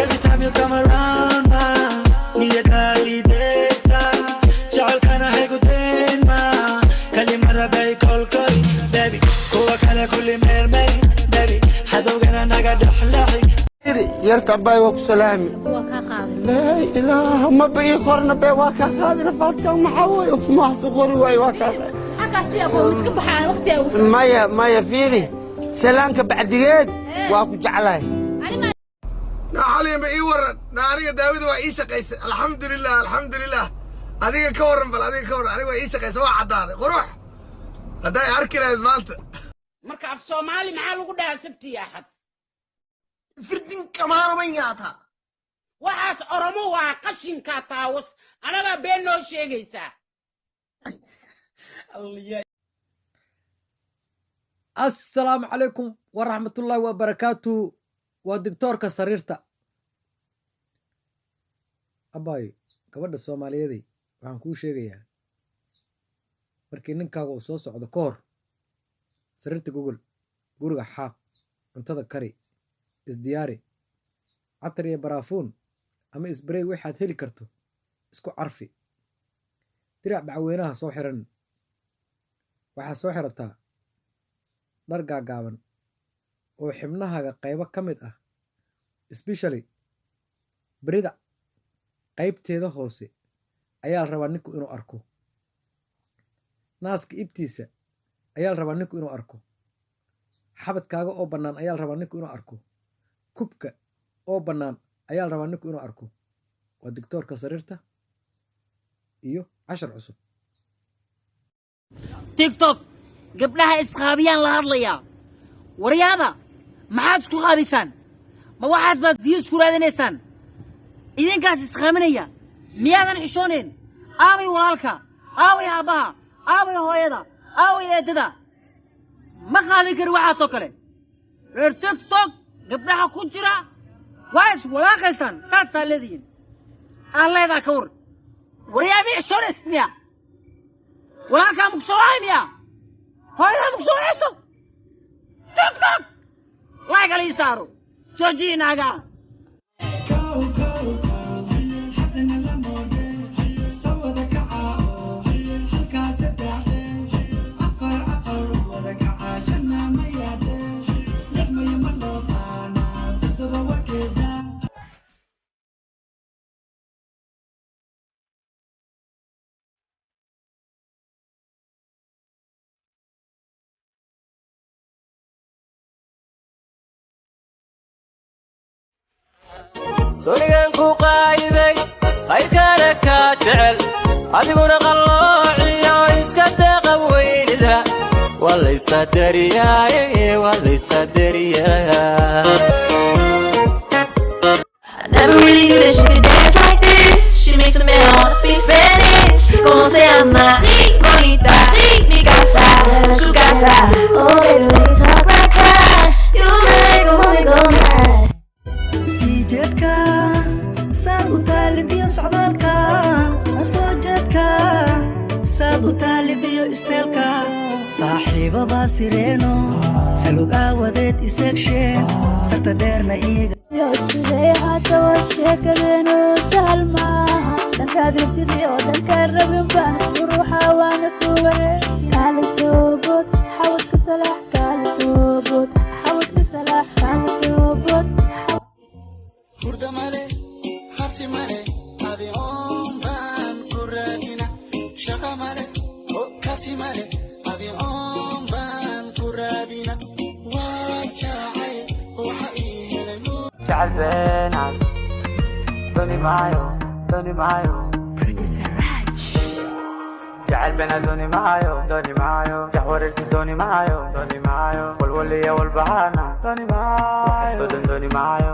Every time you come around, ma niyadaydeta jecelkana haygudayn ma kalimada bay kolkoli baby kuwa kale kulli meelmay baby hadowgana naga dhexlaxi. Yarta abbaay, waa ku salaami. Waa kaa qaaday. Laa ilaaha, maba ii qorna be. Waa kaa qaadi rafaadkan. Maxaa way ufmaxsu qori waayo? Waa kaa qaadi. Xaggaasi aqoon iska baxaan waqti ay ugu. Maya, maya, fiiri, salaanka bacdigeed waa ku jeclahay. Naa Xaliima, ii waran. Na aniga daawida waa ii shaqaysay, alxamdulilah, alxamdulilah. Adiga ka warran bal, adiga ka warran. Aniga waa ii shaqaysay, waa caddaaday, qurux hadday arki lahayd maanta. Marka af Soomaali maxaa lagu dhahaa Sabti iyo Axad? Firdin kamaanama nyaata. Waxaas Oromo waa qashinkaa taawas, anagaa been noo sheegaysaa. Assalaamu calaykum waraxmatullaahi wabarakaatu. Waa doctoorka sariirta. Abaayo, gabadha Soomaaliyeeday, waxaan kuu sheegayaa markii ninkaaga uu soo socdo ka hor, sariirta gogol, guriga xaaq, cuntada kari, isdiyaari, catar iyo baraafuun ama isbarey waxaad heli karto isku carfi, dirac bacweynaha soo xiran. Waxaad soo xirataa dhar gaagaaban oo xibnahaaga qaybo ka mid ah, especially berida qaybteeda hoose ayaa la rabaa ninku inuu arko, naaska ibtiisa ayaa la rabaa ninku inuu arko, xabadkaaga oo bannaan ayaa la rabaa ninku inuu arko, kubka oo bannaan ayaa la rabaa ninku inuu arko. Waa doctoorka sariirta iyo cashar cusub. TikTok gabdhaha isqaabiyaan la hadlayaa. Waryaada, maxaad isku qaabisaan? Ma waxaas baad biyo isku raadinaysaan? Idinkaas isqaaminaya, miyaadan xishoonayn? Aaway walaalka? Aaway aabbaha? Aaway hooyada? Aaway eedada? Ma qaadan kari waxaasoo kale. Reer TikTok gabdhaha ku jira waa iswalaaqaysaan, taasaa leedihiin aan leedaa. Ka war, waryaa, ma xishoonaysid miya? Walaalkaa maku soo waay miya? Hooyadaa maku soo wayso? TikTok laagala ii saaro, joojiyi naagaa. Kow kow haddana la moode soo wada kaca oo halkaa saddex, afar, afar wada kaca, shanna ma yaadhe, lix maya ma loo baana, toddoba warkeeda. Sonigan ku qaayibay, qayrkaana kaa jecel, adiguna qalloociyo iska deeqa weynida. Waa laysqadariyaaye, waa laysqadariyaa. I never really knew that she could dance like this. She makes a man wanna speak Spanish. ¿Cómo se llama? Bonita. Mi casa, su casa. Oh, baby, when you talk like that, you make a woman go mad. Sii jeedka saad u taalidiyo socdaalka, soo jeedka saad u taalidiyo isteelka, saaxiibabaa sireeno salug aawadeed iseegsheen sarta dheerna iiga. Sidee haddaba sheekadeenu sahal maaha, dhankaad rabtid iyo dhankaan rabin baan ruuxa waana ku wareeji. Kaali soo bood, xawadka salaax, kaali soo bood, xawadka salaax, kaali soo bood. Hurda male, harsi male, adi oon baan ku raadina. Shaqa male, kasi male, adi oon baan ku raadina. Waa jacayl waxa ii helay. Jecel beenaad dooni maayo, dooni maayo. Jecel beenaad dooni maayo, dooni maayo. Jaxwareerkiis dooni maayo, dooni maayo. Walwaliya walbahaana dooni maayo, waxaasoo dhan dooni maayo.